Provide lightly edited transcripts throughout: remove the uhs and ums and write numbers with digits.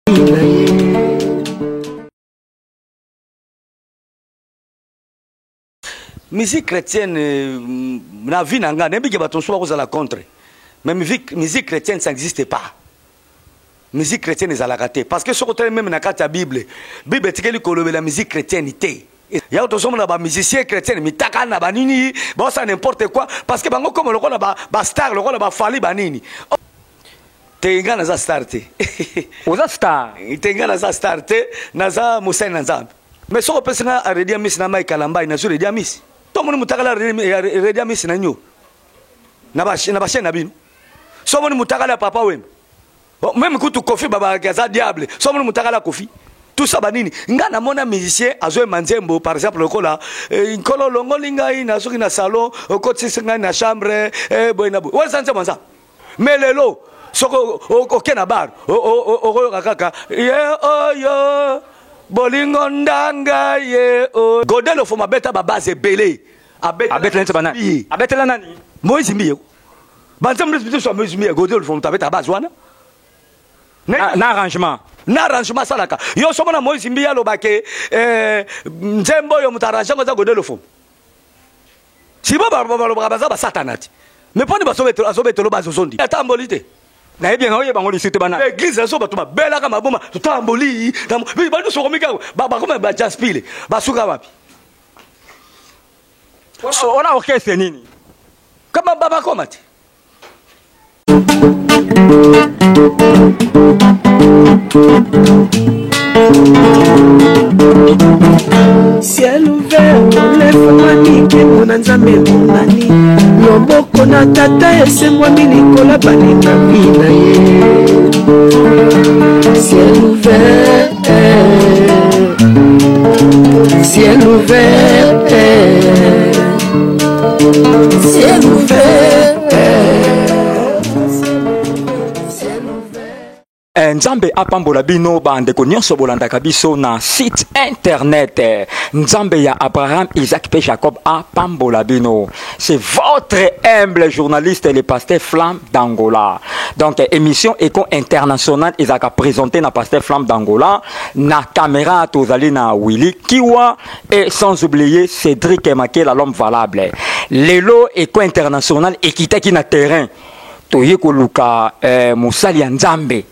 Na ye. Musique chrétienne, na vie na nga, nayebi ke bato mosusu bakozala contre, mais musique chrétienne, ça n'existe pas. Musique chrétienne ezalaka te, parce que soki otali meme na kati ya Bible, Bible etikeli kolobela musique chrétienne te. Yango tozomona bamusicien chrétienne mitaka na banini, baosala n'importe quoi, parce que bango koma lokola bastar, lokola bafali banini. Oh. Te, nga naza star te. Oza star? Te, nga naza star te, naza mosali na Nzambe. Mais soki opesi nga Reddy Amisi na Mike Kalambai, nazwi Reddy Amisi. Tomoni mutakala Reddy Amisi na nyo na bachaîne na bino. So omoni mutakala ya Papa Wemba, oh, même kutu Kofi babaki aza diable. So omoni mutakala Kofi, tout ça banini. Nga namona musicien azoyemba nzembo, par exemple lokola "Nkolo longoli ngai na soki na salon, okotisi ngai na chambre, boye na boye", wana eza nzembo ya Nzambe. Mais lelo soki oke na bar, okoyoka kaka "Ye oyo bolingo ndanga ye oyo". Godel Ofoma abeta babase ebele. Abetela neti banani? Abetela nani? Moïse Mbiye. Banzembo nyonso ya Moïse Mbiye, Godel Ofoma abeta base wana. Na arrangement. Na arrangement asalaka. Yo somona Moïse Mbiye alobake nzembo oyo moto arrange yango eza Godel Ofoma. Simo balobaka baza basatana ti, mais mponi azobetelo bazozondi atamboli te. Nayebi yango, oyeba yango lisusu te bana. Église azo bato babelaka maboma, totamboli banyonso bakomi kaka bakoma bajaspile, basuka wapi? Wana orchestre nini? Kama bakoma te. Ciel ouvert, olefungwami, nkembo na Nzambe emonani, loboko na Tata esembwami likolo balingami na ye. Ciel ouvert, ciel ouvert, ciel ouvert, ciel ouvert. Nzambe apambola bino bandeko nyonso bolandaka biso na site internet. Nzambe ya Abraham, Isaac pe Jacob apambola bino. C'est votre humble journaliste, le pasteur Flamme d'Angola. Donc émission Eco International ezalaka présenté na pasteur Flamme d'Angola, na caméra tozali na Willy Kiwa et sans oublier Cédric Makela, l'homme valable. Lelo Eco International ekitaki na terrain, toye koluka mosali ya Nzambe.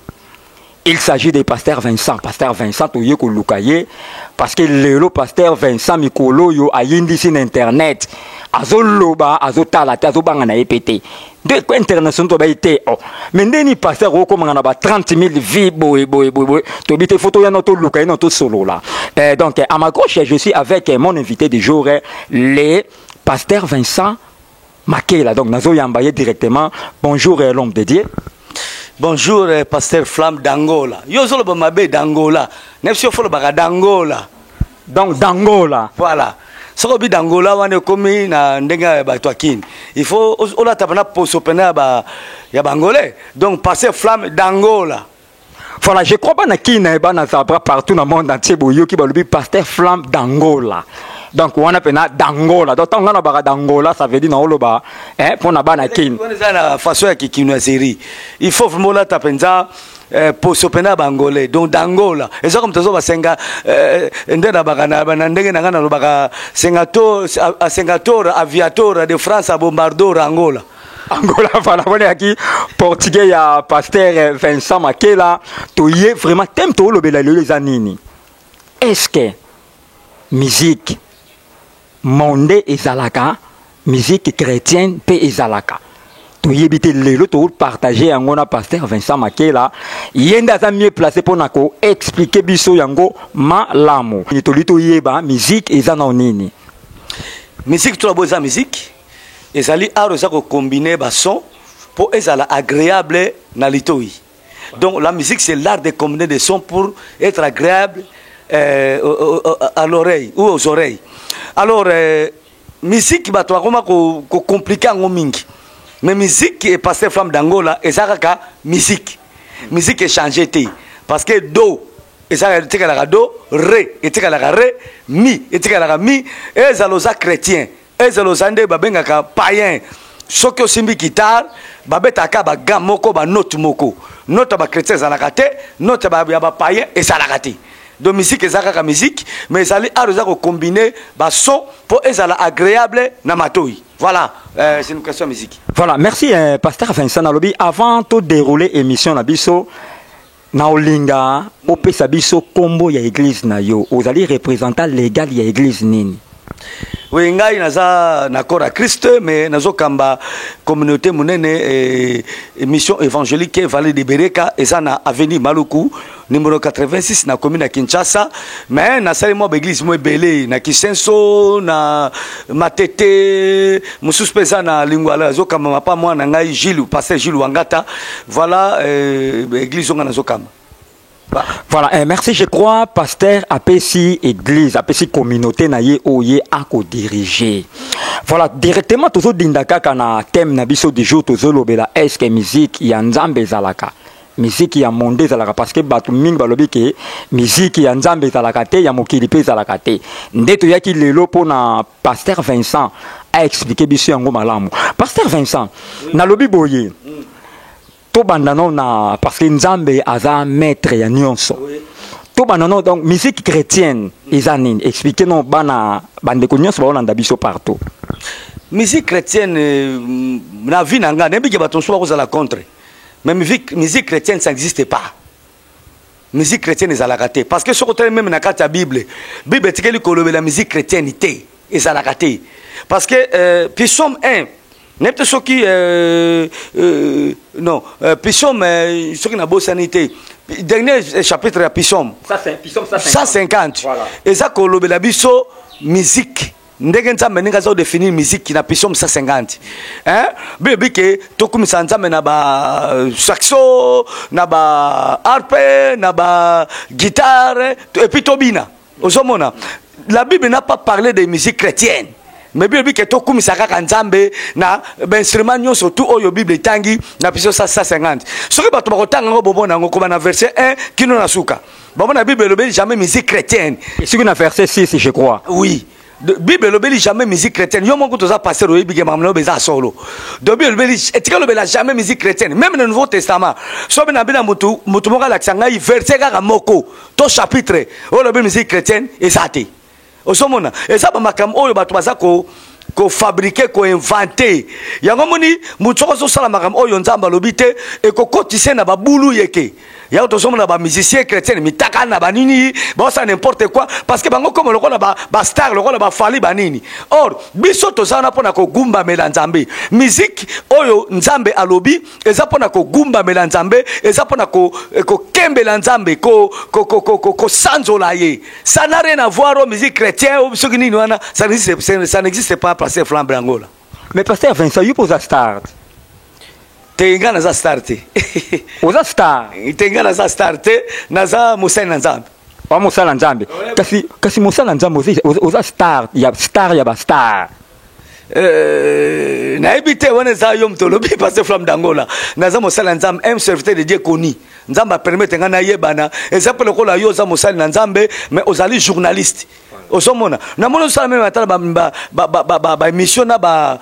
Il s'agit de pasteur Vincent. Pasteur Vincent, toye koluka ye parce que lelo pasteur Vincent mikolo oyo ayindisi na internet, azoloba, azotala te, azobanga na ye pe te. Nde Eco International tobayi te. Oh, mais ndeni pasteur okomanga na ba 30 000 vues boye boye boye boye, tobi te, photo yana, toluka ye na tosolola. Donc à ma gauche, je suis avec mon invité du jour, le pasteur Vincent Makela. Donc nazoyamba ye directement. Bonjour, l'homme de Dieu. Bonjour, pasteur Flamme d'Angola. Yo ozoloba mabe, d'Angola. Nayebisi yo, folobaka d'Angola. Donc d'Angola. Voilà. Soki obi d'Angola wana, ekomi na ndenge ya bato ya Kini. Il faut olata mpena poso pena ya baangolais. Donc pasteur Flamme d'Angola. Voilà, je crois bana Kina, bana Zabra, partout dans le monde entier, boyoki balobi pasteur Flamme d'Angola. Donc wana pena d'Angola. Donc tango na bara d'Angola, ça veut dire na oloba hein pona bana Kine. Wana eza na façon ya kikinoiserie. Il faut vraiment olata mpenza poso pena ya baangolais. Donc d'Angola eza comme tozo basenga nde nabaka na ndenge na ngai, nalobaka sengato sengator aviator de France a bombardor Angola. Angola, voilà, wana yaki portugais ya pasteur Vincent Makela. Toye vraiment, thème tolobela lelo eza nini? Est-ce que musique monde ezalaka, musique chrétienne mpe ezalaka? Toyebi te. Lelo topartage yango na pasteur Vincent Makela. Ye nde aza mieux placé mpona koexpliquer biso yango malamu. Toli toyeba musique eza nao nini. Musique to bo eza musique, ezali art eza kocombine bason mpo ezala agréable na litoi. Donc la musique, c'est l'art de combiner des sons pour être agréable à l'oreille ou aux oreilles. Alors musique, bato bakoma kocompliquer yango mingi, mais musique e pasteur Flamme d'Angola eza kaka musique. Musique echange te, parce que do ezalaka, etikalaka do, ré etikalaka ré, mi etikalaka mi. Ezala oza chrétien, ezala oza nde babengaka païen. Soki osimbi guitare, babetaka ba gamme moko, ba note moko. Note ya ba chrétien ezalaka te, note ya ba païen ezalaka te. Donc musique eza kaka musique, mais ezali art eza ko combiner ba son po ezala agréable na matoyi. Voilà, c'est une question musique. Voilà, merci pasteur Vincent Nalobi. Avant de dérouler émission na biso, na olinga opesa biso kombo ya église na yo. Ozali représentant légal ya église nini? Oui, ngai naza na corps à Christ, mais nazo kamba communauté munene et mission évangélique Vallée de Bereka eza na avenue Maluku numéro 86 na commune ya Kinshasa, mais nasali mwa ba église mo ebele na Kisenso na Matete, mosusu mpe eza na Lingwala, azokamba mapa mwana ngai Gilles, pasteur Gilles Wangata. Voilà, église onga nazokamba. Voilà, merci. Je crois, pasteur apesi église, apesi communauté na ye oye ako diriger. Voilà, directement tozo dinda kaka na thème na biso du jour, tozo lobela est-ce que musique ya Nzambe ezalaka? Musique ya monde ezalaka, parce que bato mingi balobi ke musique ya Nzambe ezalaka te, ya mokili pe ezalaka te. Nde toyaki lelo pona pasteur Vincent a expliquer biso yango malamu. Pasteur Vincent, Oui. nalobi boye. Tobanda no na, parce que Nzambe aza maître ya nyonso. Oui. Tobanda no, donc musique chrétienne eza nini? Expliquez no bana bandeko nyonso baolanda biso partout. Musique chrétienne, na vie na nga, nayebi ke bato mosusu bakozala contre. Mais musique chrétienne, ça n'existe pas. Musique chrétienne ezalaka te. Parce que soki otali même na kati ya Bible, Bible etikeli kolobela musique chrétienne te, ezalaka te. Parce que Psaume 1, nayebi te soki non Psaume soki nabosani te, dernier chapitre ya Psaume. Ça, c'est Psaume 150. 150. Voilà. Eza kolobela biso musique. Ndenge Nzambe ndenge aza kodéfinir musique na Psaume 150. Hein? Bible ke tokumisa Nzambe na ba saxo, na ba harpe, na ba guitare, et puis tobina. Ozomona, la Bible n'a pas parlé de musique chrétienne. Mais Bible ke tokumisa kaka Nzambe na ba instrument nyonso tout oyo Bible etangi na Psaume 150. Soki bato bakotanga ngo bomona ngo koma na verset 1 kino na suka. Bomona Bible elobeli jamais musique chrétienne. Et soki na verset 6 je crois. Oui. De, Bible elobeli jamais musique chrétienne. Yo moko toza pasteur oyebi ke makambo na yo eza solo. De Bible elobeli, etika elobela jamais musique chrétienne. Même le Nouveau Testament. Soki na bina mutu, mutu moko alakisa ngai verset kaka moko to chapitre oyo elobeli musique chrétienne eza te. Ozomona, eza ba makambo oyo bato baza ko fabriquer, ko inventer. Yango moni mutu soki azosala makambo oyo Nzambe alobi te, ekokotise na babulu yeke. Yango tozomona ba musiciens chrétiens mitaka na banini, baosala n'importe quoi, parce que bango comme lokola ba star, lokola ba fali banini. Or biso tozala mpona kogumbamela Nzambe. Musique oyo Nzambe alobi eza mpona kogumbamela Nzambe, eza mpona kokembela Nzambe, kosanzola ye. Ça n'a rien à voir aux musique chrétienne ou soki nini wana, ça n'existe, ça n'existe pas, pasteur Flambe Angola. Mais pasteur Vincent, yo poza star. Te nga naza star te. Oza star. Te nga naza star te, naza mosali na Nzambe. Wa mosali na Nzambe. Ouais. Kasi, kasi mosali na Nzambe, oza star, ya star ya ba star. Nayebi te wana eza yo moto olobi, pasteur Flamme d'Angola. Naza mosali na Nzambe, un serviteur de Dieu connu. Nzambe a permettre nga nayebana. Eza pe lokola yo oza mosali na Nzambe, mais ozali journaliste. Ozomona, namoni osala meme ata ba émission na ba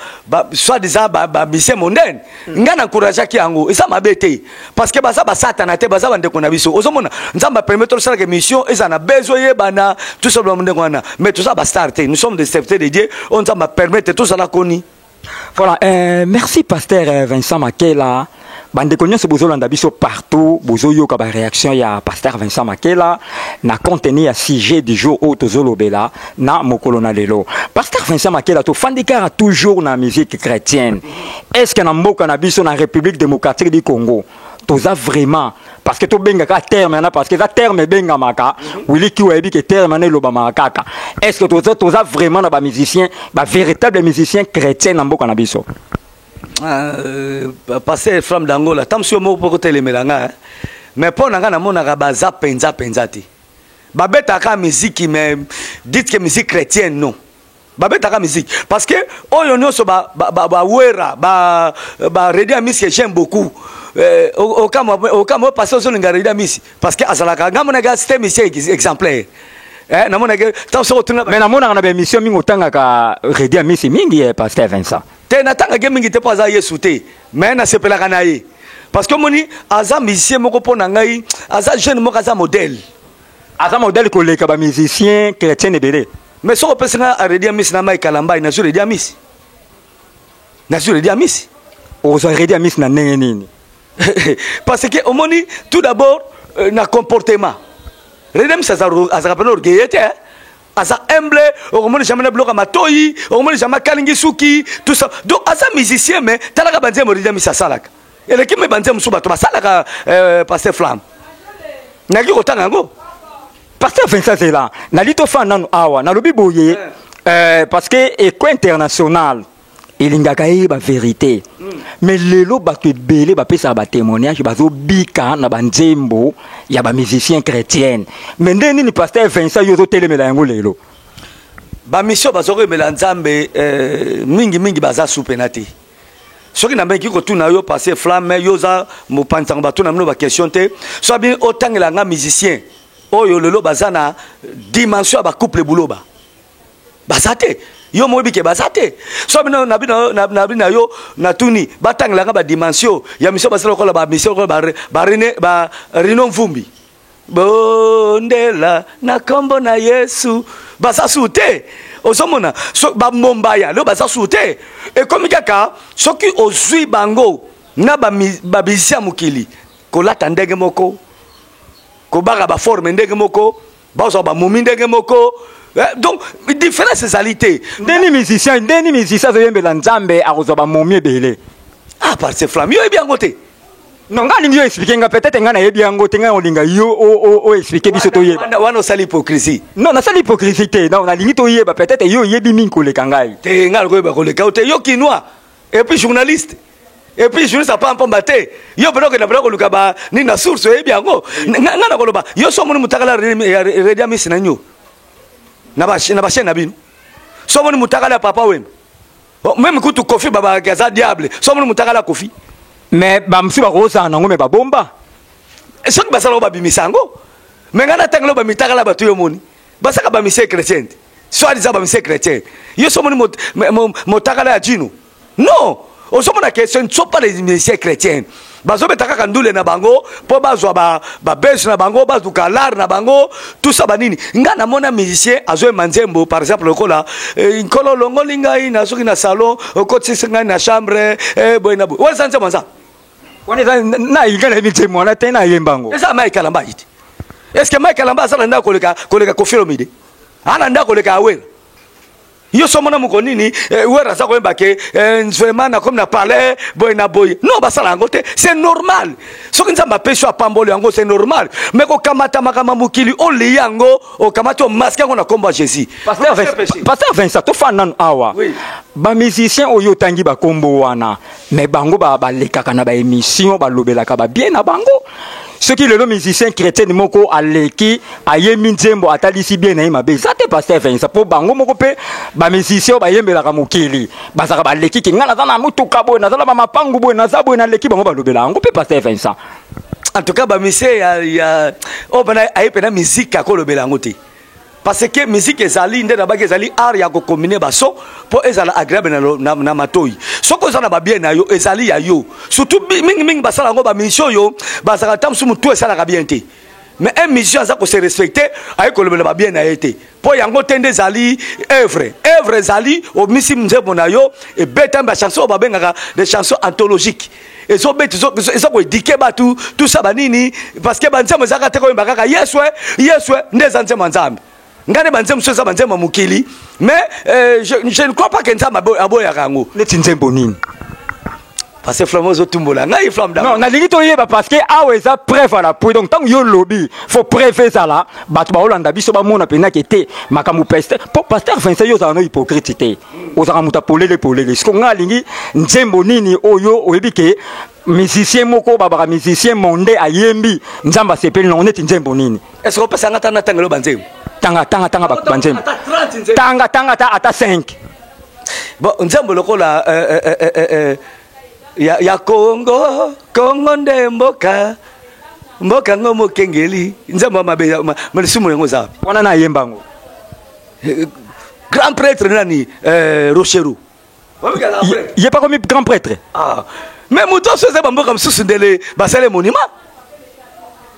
soi-disant ba mission mondaine. Nga na encourageaki yango, eza mabe te. Parce que baza ba satana te, baza ba ndeko na biso. Ozomona, Nzambe a permettre osala ke mission eza na besoin yebana, tout simplement ndeko wana. Mais toza ba star te, nous sommes des serviteurs de Dieu, on Nzambe a permettre tozala koni. Voilà, merci pasteur Vincent Makela. Bandeko nyonso bozolanda biso partout, bozoyoka ba réaction ya pasteur Vincent Makela na contenu ya sujet du jour oyo tozolobela na mokolo na lelo. Pasteur Vincent Makela, tofandi kaka toujours na musique chrétienne. Est-ce que na mboka na biso na République démocratique du Congo toza vraiment, parce que tobengaka terme wana, parce que eza terme ebengamaka, Willy Kiwa ayebi ke terme wana elobamaka kaka. Est-ce que toza vraiment na ba musiciens, ba véritables musiciens chrétiens na mboka na biso? Pasteur Flamme d'Angola, tam si moko poko telemela nga, hein. Mais po na nga namonaka baza penza penza te. Babetaka musique, mais dites que musique chrétienne non. Babetaka musique parce que oyo nyonso ba wera, ba Reddy Amisi que j'aime beaucoup. Okama pasteur ozolinga Reddy Amisi parce que azalaka nga monaka c'était musicien exemplaire. Namonaka, tant soko tuna Mais namonaka na ba émission mingi otangaka Reddy Amisi mingi, pasteur Vincent. Te, natangaki mingi te mpo aza Yesu te, mais nasepelaka na ye parce que omoni aza musicien moko mpo na ngai, aza jeune moko, aza modèle. Aza modèle koleka bamusicien chrétien ebele. Mais soki opesi nga Reddy Amisi na Mike Kalambay, nazwi Reddy Amisi, nazwi Reddy Amisi. Okozwa Reddy Amisi na ndenge nini? Parce que omoni, tout d'abord na comportement, Reddy Amisi azalaka pena orgueilleux te, aza humble. Okomoni jamais na biloko ya matoi, okomoni jamais akalingi suki, tout ça. Donc aza musicien, mais talaka banzembo Reddy Amisi asalaka, eleki me banzembo mosusu bato basalaka. Pasteur Flamme, naki kotanga yango. Pasteur Vincent Zela, nali tofanda nanu awa, nalobi boye, parce que Eco International elingaka yeba vérité. Mais lelo bato ebele bapesaka batémoignage, bazobika na banzembo ya bamusicien chrétienne. Mais nde nini, pasteur Vincent, yo ozotelemela yango lelo? Bamission bazokoyembela Nzambe, mingimingi baza supena te. Soki nameki kotuna yo, pasteur Flamme, yo oza mopanzi sango, batuna bino baquestion te. So abi otangela nga musicien oyo lelo baza na dimension ya bacouple buloba, baza te. Yo moyebi ke baza te. So bino na bino na bino yo natuni batangelanga badimension ya mission basala lokola bamission lokola barene ba Rino Mvumbi, bondela na nkombo na Yesu, baza su te. Ozomona so, bamombaya lelo baza su te. Ekomi kaka soki ozwi bango na bamusicien ya mokili, kolata ndenge moko, kobaka baforme ndenge moko, bazwa bamomi ndenge moko. Donc différence ezali te. Ndeni musicien azoyembela Nzambe akozwa bamomi ebele? Ah, pasteur Flamme, yo oyebi yango te? Non, nga alingi yo explique nga. Peut-être nga nayebi yango te. Nga olinga yo o explique biso toyeba. Wana osali hypocrisie. Non, nasali hypocrisie te. Non, nalingi toyeba. Peut-être yo oyebi mingi koleka ngai. Te, nga nakoyeba koleka yo te. Yo kinois et puis journaliste, et puis journaliste apampamba te. Yo mpena okenda mpena koluka ba nini na source, oyebi yango. Nga na koloba, yo so omoni motakala Reddy Amisi na nyo na bachaîne na bino, so omoni motakala ya Papa Wemba, même kutu Kofi, babakaki aza diable, so omoni motakala ya Kofi. Mais bamosusu bakozala nango, me babomba. Soki basalako, babimisa yango. Me ngai natangelo bamitakala bato yo omoni basaka bamusicien chrétien te, soit disant bamusicien chrétien. Yo so omoni motakala ya Jino? Non, ozomona ke ce ne sont pas les musiciens chrétiens. Bazobeta kaka ndule na bango mpo bazwa babese na bango, bazuka lar na bango, tout ça banini. Ngai namona musicien azoyemba nzembo, par exemple lokola "Nkolo olongoli ngai na soki na salon, okotisi ngai na chambre", boye na boye. Wana eza nzembo nza Wana eza nayinga, nayebi nzembo wana te, nayemba yango. Eza Mike Kalambay te. Est ce que Mike Kalambay aza na ndako koleka Koffi Olomide, ana ndako koleka Awera? Yo so omona moko nini, Wera aza koyemba ke vraiment nakomi na palais, boye na boye? Non, basala yango te. C'est normal, soki Nzambe apesi yo, apamboli yango, c'est normal. Mais kokamata makambo ya mokili, olia yango, okamati, omasquer yango na nkombo ya Jésus. Pasteur Vincent, tofanda nanu awa. Oui. Bamusicien oyo otangi bakombo wana, mais bango balekaka na baémission, balobelaka babien na bango. Soki lelo musicien chrétien moko aleki, ayembi nzembo, atalisi bien na ye, mabe eza te, pasteur Vincent? Mpo bango moko mpe bamusicien oyo bayembelaka mokili bazalaka, baleki ke ngai naza na motuka boye, naza na bamapangu boye, naza boye, naleki bango, balobela yango mpe, pasteur Vincent. En tout cas, bamusicien ya oyo mpena aye mpena musique, akolobela yango te, parce que musique ezali nde nabaki, ezali art ya kocombiner bason mpo ezala agréable na matoi. Soki oza na babien na yo, ezali ya yo. Surtout mingimingi basala yango bamusicien oyo bazalaka ta mosusu motu esalaka bien te. Mais un musicien aza kose respecter, aye kolobela babien na ye te, mpo yango te nde ezali œuvre. Œuvre ezali omisi nzembo na yo, ebetami, bachanson oyo babengaka des chansons anthologiques, ezobeta, eza koéduquer bato, tout ça banini. Parce que banzembo ezalaka te koyemba kaka "Yesu, Yesu" nde eza nzembo ya Nzambe. Ngai nde banzembo mosusu eza banzembo ya mokili, mais je ne crois pas ke Nzambe aboyaka yango. Neti nzembo nini? Parce que Flamme, ozotumbola ngai, Flamme. Non, nalingi toyeba, parce que awa eza preuve à l'appui. Donc ntango yo lobi, faut preuve ezala, bato baolanda biso bamona mpenza ke te makambo. Pasteur, po pasteur Vincent, yo ozala no hypocrite te, ozalaka moto apolele polele. Siko ngai alingi nzembo nini oyo oyebi ke musicien moko babaka musicien monde ayembi, Nzambe asepeli nango? Neti nzembo nini? Est ce que opesa nga ta natangelo banzembo? Tanga, tanga, tanga banzembo. Tanga, tanga ata 5. Bon, nzembo lokola ya Kongo, Kongo nde mboka, mboka ngo mokengeli, nzembo ya mabe, lisumu yango eza wapi? Wana nayemba yango. Grand prêtre nani, Rochereau. Ye pa komi grand prêtre. Ah. Mais moto oso eza bamboka mosusu ndele basali monument.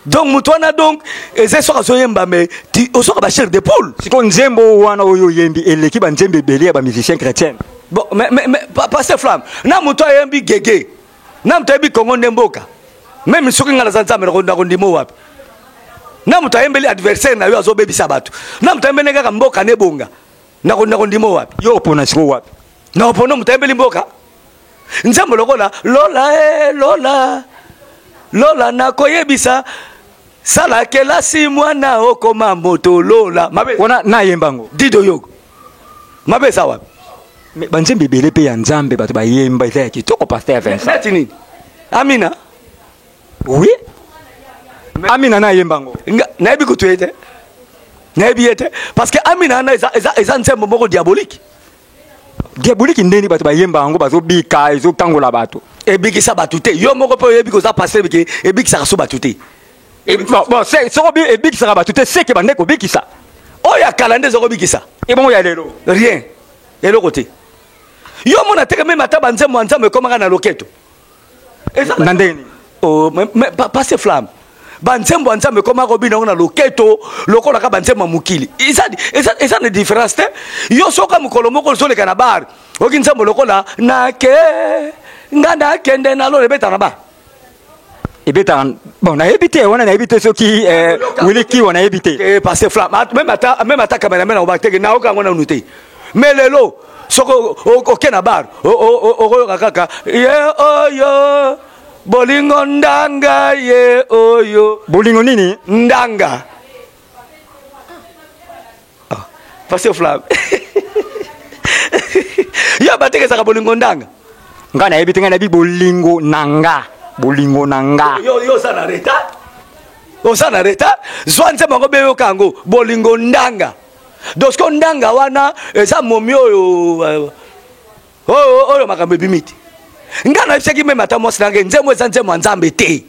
Donc moto wana donc eza soki azoyemba mais osoka ba chair de poule. Sikoyo nzembo wana oyo oyembi eleki banzembo ebele ya bamusicien chrétien. Bon, mais, mais, mais Pasteur Flamme, na moto ayembi gege, na moto ayebi Congo nde mboka. Même soki ngai naza Nzambe nakondima wapi? Na moto ayembeli adversaire na yo azobebisa bato. Na moto ayembeli kaka mboka nebonga. Nakondima wapi? Yo opona sikoyo wapi? Na opona moto ayembeli mboka. Nzembo lokola lola e lola lola nakoyebisa sala kelasi mwana okoma moto lola mabe wana nayemba ngo dido yogo mabe eza wapi? Mais banzembo ebele mpe ya Nzambe bato bayemba eza ya kitoko, Pasteur Vincent. Neti nini? Amina. Oui, Amina nayemba ngo. Nayebi kutu ye te, nayebi ye te parce que Amina wana eza nzembo moko diabolique. Diabolique ndeni? Bato bayemba yango bazobika, ezotangola bato. Ebikisa bato te. Yo moko mpe oyebi koza pasteur bike ebikisaka so bato te. Bon, soko ebikisaka bato te, seke bande kobikisa. Oyo ya kala nde ezokobikisa. Ebongo ya lelo? Rien, eloko te. Yo mona teke meme ata banzembo ya Nzambe ekomaka na loketo. Na ndenge nini? Oh, mais Pasteur Flamme, banzembo ya Nzambe ekomaka kobina yango na loketo lokolaka banzembo ya mokili. Eza na différence te. Yo soka mokolo moko ozoleka na bar, oki nzembo lokola nake nga nakende na lolo ebeta na bar. Ebetaka? Bon, nayebi te wana, nayebi te soki Willy Kiwa, nayebi te. Eh, Pasteur Flamme, même ata cameraman akoba teke nayoka yango nanu te. Mais lelo soki oke na bar, okoyoka kaka ye oyo bolingo ndanga ye oyo. Bolingo nini? Ndanga. Ah, Pasteur Flamme, yo bateke ezaka bolingo ndanga. Ngai nayebi te, ngai nayebi bolingo na nga, bolingo na nga. Yo oza na retard, oza na retard. Zwa nzembo yango, beyoka yango, bolingo ndanga. Donc siko ndanga wana eza momi oyo oyo oyo makambo ebimi te. Ngai nayebisaki meme ata mwasi na ngai, nzembo eza nzembo ya Nzambe te.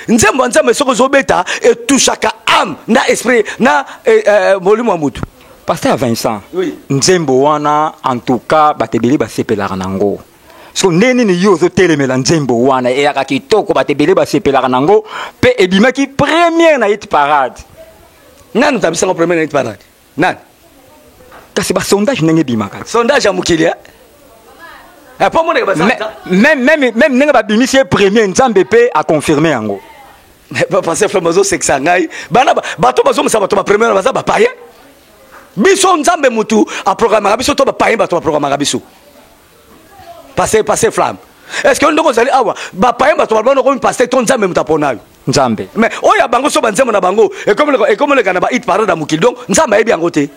Nzembo ya Nzambe soki ozobeta etushaka âme na esprit na molimo ya motu. Pasteur Vincent. Oui. Nzembo wana en tout cas bato ebele basepelaka nango. So ndenge nini yo ozotelemela nzembo wana eyaka kitoko, bato ebele basepelaka nango mpe ebimaki première na hit parade? Nani tabisango première na hit parade? Nani? Kasi basondage ndenge ebimaka. Sondage ya mokili, eh? Po moneke baza Même ndenge babimisi ye premier, Nzambe mpe aconfirme yango. Pasteur Flamme, bazosekisa ngai. Bana bato bazomisa bato bapremière baza bapayen. Biso Nzambe mutu aprogramaka biso to bapayen bato baprogramaka biso? Pasteur Flamme, est ce que ndenge ozali awa, bapayen bato balobana okomi pasteur to Nzambe moto apona yo? Nzambe. Mais oyo ya bango so banzembo na bango ekomoleka na bahit parade ya mokili, donc Nzambe ayebi yango te.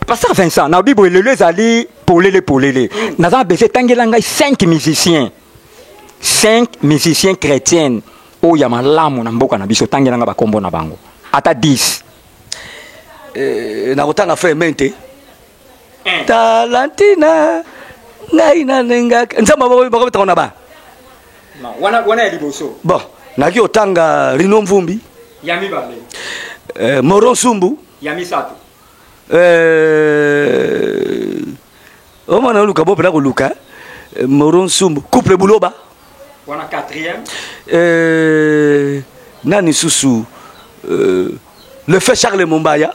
Pasteur Vincent, na boye lelo ezali polele polele. Naza na besoin etangela ngai 5 musiciens, 5 musiciens chrétiennes oyo ya malamu na mboka na biso. Tangela ngai bakombo na bango ata 10. Eh, nakotanga frère Mente, talantina ngai nalengaka nzambe bakobetaka na ba Wana ya liboso. Bon, naki otanga Rino Mvumbi. Ya mibale. Moron Sumbu. Ya misato. Omwana oluka bo mpena koluka Moron Sumbu, couple Buloba. Wana quatrième. Nani susu? Le fait Charles Mombaya.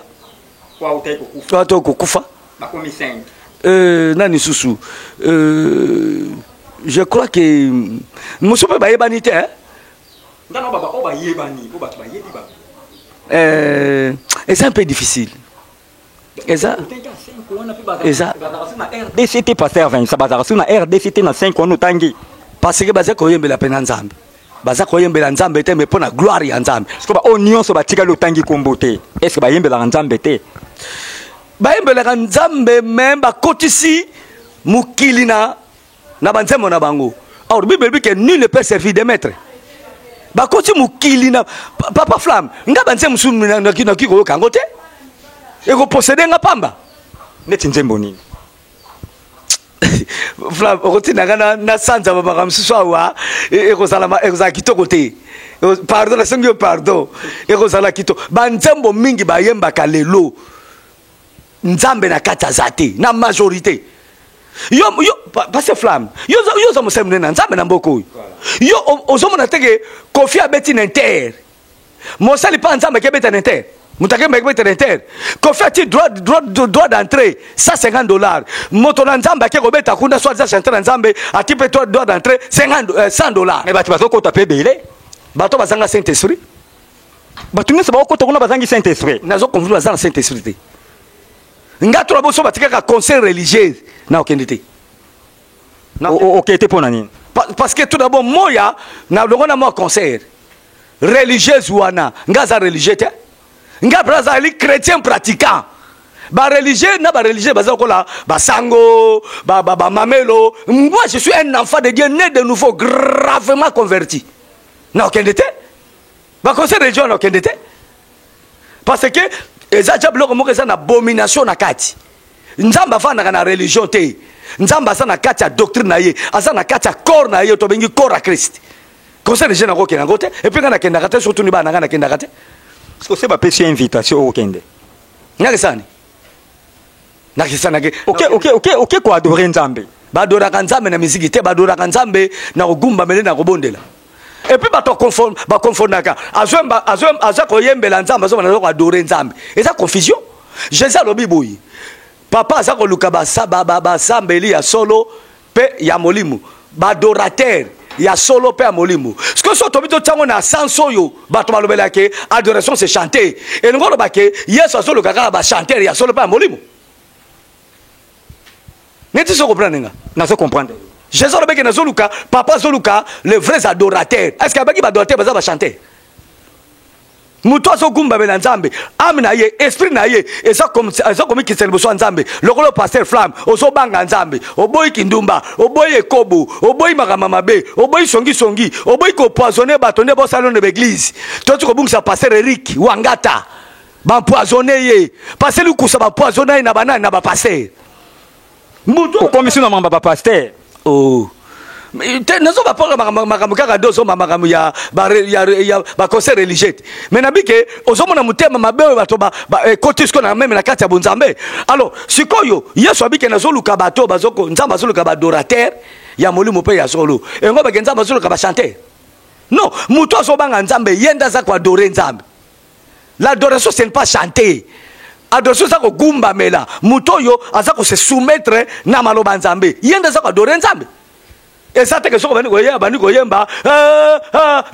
Kwa utaki kokufa. To kokufa. Bakomi 5. Nani susu? Je crois que mosusu mpe bayebani te, hein? Ndano baba oyo bayebani po bato bayebi bango. Eza un peu difficile, eza Eza RDC te, Pasteur Vincent, bazalaka so na RDC te na 5 wana otangi. Parce que baza koyembela mpe na Nzambe, baza koyembela Nzambe te, mais mpo na gloire ya Nzambe. Siko baoyo nyonso batikali otangi kombo te, est ce que bayembelaka Nzambe te? Bayembelaka Nzambe, me bakotisi mokili na banzembo na bango. Or Bible elobi ke nul ne peut servir deux maîtres. Bakoti mokili na papa Flamme. Nga banzembo mosusu naki koyoka yango te, ekoposséder nga pamba. Neti nzembo nini? Flamme, okotinda nga na sanza babaka mosusu awa, ekozala kitoko te. Pardon, nasengi yo pardon. Ekozala kitoko. Banzembo mingi bayembaka lelo, Nzambe na kati aza te na majorité. Yo, yo, Pasteur Flamme, yo, yo oza mosali monene na Nzambe na mboka oyo. Yo ozomona te ke Koffi abeti na Inter. Mosali pa Nzambe akebeta na Inter. Moto akemba akebeta na Inter. Koffi ati droit d'entrée 150 $. Moto na Nzambe ake kobeta kuna, soit aza chanteur na Nzambe, ati pe droit d'entrée 100 $. Mais bato bazokota mpe ebele. Bato bazanga Saint-Esprit. Bato nyonso bakokota kuna bazangi Saint-Esprit. Nazo confirmer, baza na Saint-Esprit te. Nga tola boso batikaka conseil religieux na okende te. Okende te mpo na nini? Parce que tout d'abord, moya na longo na mwa concert religieuse wana, nga aza religieux te. Nga mpe azali chrétien pratiquant. Bareligieux na bareligieux baza lokola basango, bamamelo. Moi, je suis un enfant de Dieu, né de nouveau, gravement converti. Na okende te baconseil religieux wana, okende te, parce que eza tia biloko moko eza na abomination na kati. Nzambe afandaka na religion te. Nzambe aza na kati ya doctrine na ye, aza na kati ya corps na ye, tobengi corps ya Christ. Conseil religieux nakokende yango te. Et puis ngai nakendaka te, surtout ni bana na ngai nakendaka te. Parce que bapesi invitation, okende? Nakesani, nakesanaki. Oke koadorer Nzambe. Badoraka Nzambe na miziki te. Badoraka Nzambe na kogumbamele, na kobondela. Et puis bato bakonfondaka, aza koyembela Nzambe, azobana aza koadorer Nzambe. Eza confusion. Jésus alobi boye: papa aza koluka basambeli ya solo mpe ya molimo, baadorateur ya solo mpe ya molimo. Sikoyo so tobi totiango na sens oyo bato balobelaka, adoration c'est chanter, elingi oloba ke Yesu azoluka kaka bachanteur ya solo mpe ya molimo. Neti so comprendre nga? Nazo comprendre. Jésus alobaki: nazoluka, papa azoluka les vrais adorateurs. Est ce que abaki baadorateur baza bachanteur? Moto azogumbamela Nzambe, âme na ye, esprit na ye eza komikisa liboso ya Nzambe. Lokola pasteur Flamme, ozobanga Nzambe, oboyi kindumba, oboyi ekobo, oboyi makambo mabe, oboyi songisongi, oboyi kopoisonner bato. Nde bosala na baeglise, toti kobungisa pasteur Erik Wangata, baempoisonner ye, pasteur Lukusa, baempoisonner ye na banani, na bapasteur. Okomisi na mamba bapasteur. Oh. Nazo bapoka makambo kaka nde ozomba makambo ya baconseil religieux te. Mais nabi ke ozomona motema mabe oyo bato ekoti sikoyo na même na kati ya bonzambe. Alors sikoyo Yesu abike: nazoluka bato, Nzambe azoluka baadorateur ya molimo mpe ya solo. Engo bake Nzambe azoluka bachanteur? Non. Moto azobanga Nzambe, ye nde aza koadorer Nzambe. L'adoration, ce n'est pas chanter. Adoration eza kogumbamela. Moto oyo aza kose soumettre na maloba Nzambe, ye nde aza koadorer Nzambe. Eza teke soki obandi koyemba, bandi koyemba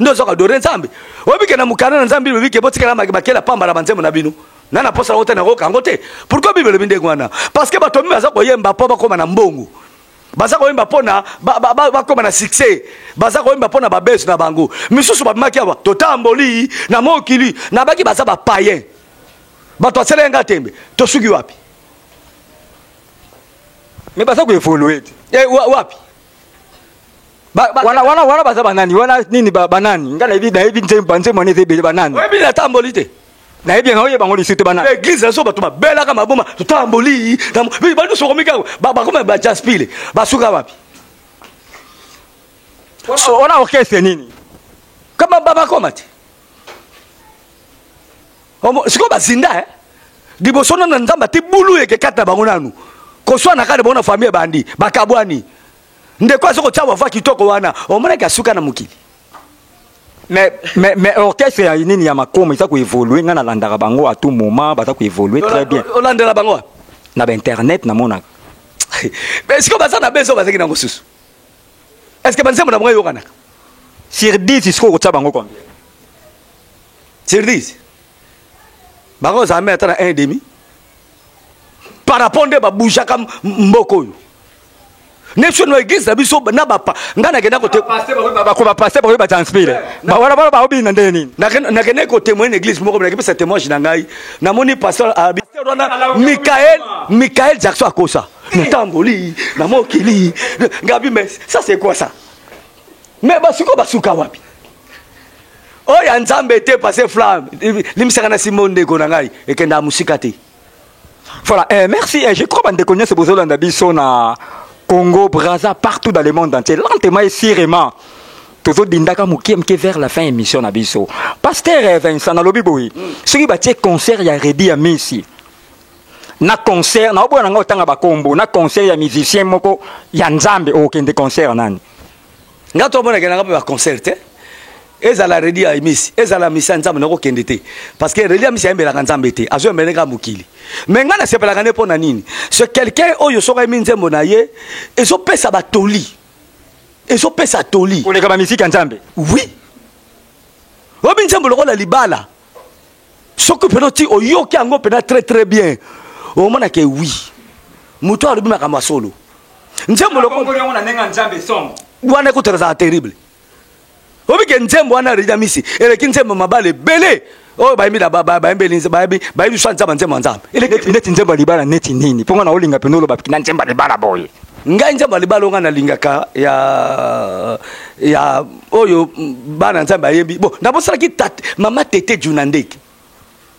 nde oza koadorer Nzambe. Oyebi ke na mokanda na Nzambe elobi ke botikala bakela pamba na banzembo na bino na na posa yango te, nakoyoka yango te. Pourquoi Bible elobi ndenge wana? Parce que bato mingi baza koyemba mpo bakóma na mbongo, baza koyemba mpona bakóma na succès, baza koyemba mpona babese na bango. Misusu babimaki awa, totamboli na mokili, nabaki baza bapayen, bato asala nga tembe, tosuki wapi? Mais baza koévoluer te. Eh, wapi? Wana wana wana baza banani wana? Nini, banani? Nga nayebi banzembo wana eza ebele. Banani? Oyebi natamboli te? Nayebi yango, oyeba yango lisusu te. Banani? Église naso bato babelaka maboma, totamboli banyonso, bakomi kaka bakoma bajaspile, basuka wapi? Wana orchestre nini? Kama bakoma te sikoyo, bazinda liboso nano na Nzambe ati bulu eke kati na bango nanu koswana kati bango na famille, ebandi bakabwani. Ndeko aza kotia bava kitoko wana, omonaki asuka na mokili. Mais orchestre ya nini ya Makoma eza koévoluer. Ngai nalandaka bango à tout moment, baza koévoluer très bien. Olandela bango wapi? Na bainternet namonaka. Mais sikoyo baza na beso, bazalaki nango susu. Est ce que banzembo na bango eyokanaka? Sur 10, sikoyo kotia bango combien? Sur 10, bango ozala me ata na 1 demi par rapport nde babougeaka mboka oyo. Nde na église na biso na bapa, ngai nakenda kote. Bapaster bakoki bajanspire wana, bana baobina ndenge nini? Nakende kotémoigner na église moko, nakepesa témoignage na ngai, namoni pasteur wana Michael Jackson akosa natamboli na mokili ngabi. Mais ça, c'est quoi ça? Mais basiko basuka wapi? Oyo ya Nzambe te. Pasteur Flamme, limisaka na nsima ndeko na ngai, ekendaka mosika te. Voilà, merci. Je crois bandeko nyonso bozolanda biso na Congo, Brazza, partout dans le monde entier. Lentement et sûrement, tozodindaka moke moke vers la fin émission na biso. Pasteur Vincent, nalobi boye, soki batie concert ya Reddy Amisi. Na concert naoboya na ngai otanga bakombo, na concert ya musicien moko ya Nzambe, okende concert nani? Nga to monaka nanga mpe baconcert te. Ezala Redi ya Emisi, ezala misi ya Nzambe, nakokende te, parce que Redi ya Misi ayembelaka Nzambe te, azoyembela kaka mokili. Mais ngai nasepelaka nde mpo na nini? C'est quelqu'un oyo soki ayembi nzembo na ye, ezopesa batoli, ezopesa toli koleka bamisiki ya Nzambe. Oui, oyebi nzembo lokola libala, soki mpena oti oyoki yango mpena très très bien, omona ke oui, moto alobi makambo ya solo. Nzembo lokola yango na ndenge ya Nzambe somo. Wana ekutana, ezala terrible. Oyebi ke nzembo wana Rida Misi eleki nzembo mabala ebele oyo bayembi na bayembeli, bayebi bayebi swa nzambe, nzembo ya Nzambe. Neti nzembo ya libala neti nini? Mpo nga na olinga mpena oloba na nzembo ya libala boye. Ngai nzembo ya libala oyo ngai nalingaka ya oyo bana Nzambe bayembi, bon, nabosalaki mama Tete Juna Ndeke.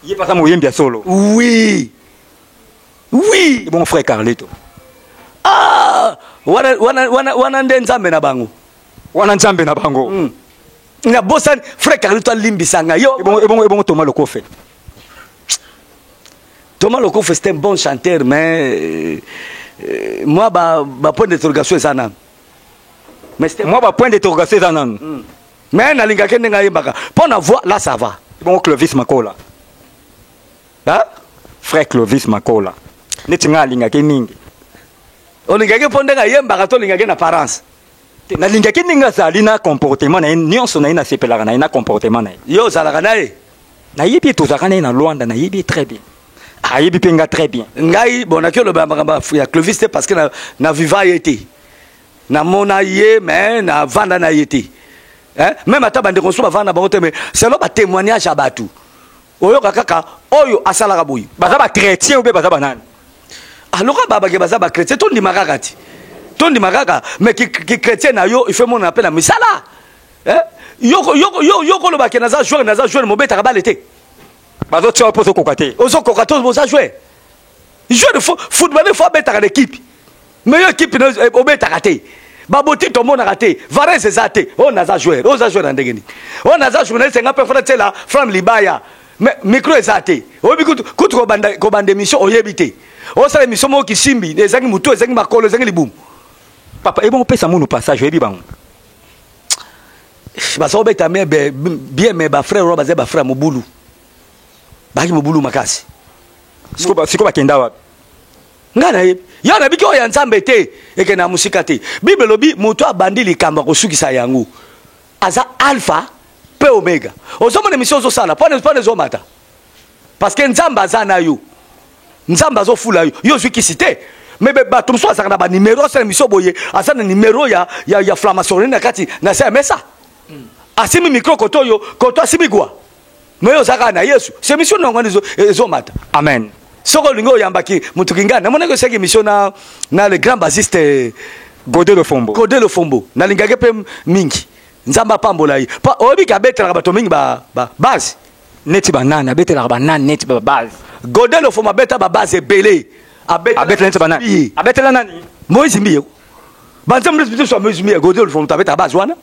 Ye mpe aza moyembi ya solo. Oui. Ebongo frère Carlito? Ah, wana, wana, wana, wana nde Nzambe na bango. Wana Nzambe na bango. Nabosani frère Carlito, alimbisa ngai yo. Ebongo Thomas Lokofe? Thomas Lokofe, c'est un bon chanteur, mais moi ba point d'interrogation eza nanu. Mais c'était moi, ba point d'interrogation eza nanu. Mais nalingaki ndenge ayembaka mpo na voix là, ça va. Ebongo Clovis Makola? Hein? Frère Clovis Makola, neti ngai alingaki mingi. Olingaki mpo ndenge ayembaka to olingaki na apparence? Te, nalingaki ndenge azali na comportement na ye nyonso na ye, nasepelaka na ye na comportement na ye. Yo ozalaka na ye? Nayebi ye, tozalaka na ye na Lwanda, nayebi ye très bien, ayebi mpe nga très bien. Ngai, bon, naki oloba makambo ya Clovis te, parce que na viva ye te, namona ye mais navanda na ye te. Hein? Même ata bandeko mosusu bavanda na bango te, mais selon batémoignage ya bato, oyoka kaka oyo asalaka boye. Baza bachrétien ou be baza banani? Aloka babake baza bachrétien, tondima kaka ti, tondima kaka. Mais ki chrétien na yo, il faut monana mpe na misala. Eh? Yo kolobake naza joueur, naza joueur, mobetaka bale te. Bazotia mpo ozokoka te. Ozokoka te, oza joueur. Joueur footballeur faut abetaka na équipe, mais yo équipe obetaka te, baboti tomonaka te, vares eza te. Oyo naza joueur, oyo oza joueur na ndenge nini? Oyo naza journaliste, nga mpe fona tiela flamme libaya, mais micro eza te. Oyebi kutu kutu kobanda émission, oyebi te. Osala émission moko kisimbi, ezangi motu, ezangi makolo, ezangi libumu. Papa, ebongo opesa munu passage, oyebi bango? Baza kobeta bien, mais bafrère wana baza bafrère mobulu, baki mobulu makasi. Siko bakenda wapi? Ngai nayebi yo, nabiki oyo ya Nzambe te, ekende na mosika te. Bible elobi moto abandi likambo akosukisa yango, aza alpha mpe omega. Ozomona émission ozosala mpona ezomata, parce que Nzambe aza na yo, Nzambe azofula yo. Yo ozwi kisi te, mais bato mosusu azalaka na banimero, asala émission boye, aza na nimero ya franc-maçonnerie na kati na se ya mesa, asimi micro koto oyo, koto asimi gwa. Mais yo oza kaka na Yesu, se émission nango wana ezomata. Amen. Soki olingi oyambaki motu kingai, namonaki osaki émission na le grand bassiste. Gode Lofombo. Gode Lofombo, nalingaki mpe mingi, Nzambe apambola ye. Po oyebi ke abetelaka bato mingi ba base. Neti banani abetelaka? Banani neti babase? Gode Lofombo abeta babase ebele. Abetela neti banani? Abetela nani? Moïse Mbiye, banzembo biso ya Moïse Mbiye, Gode Lofombo abetaka base wana.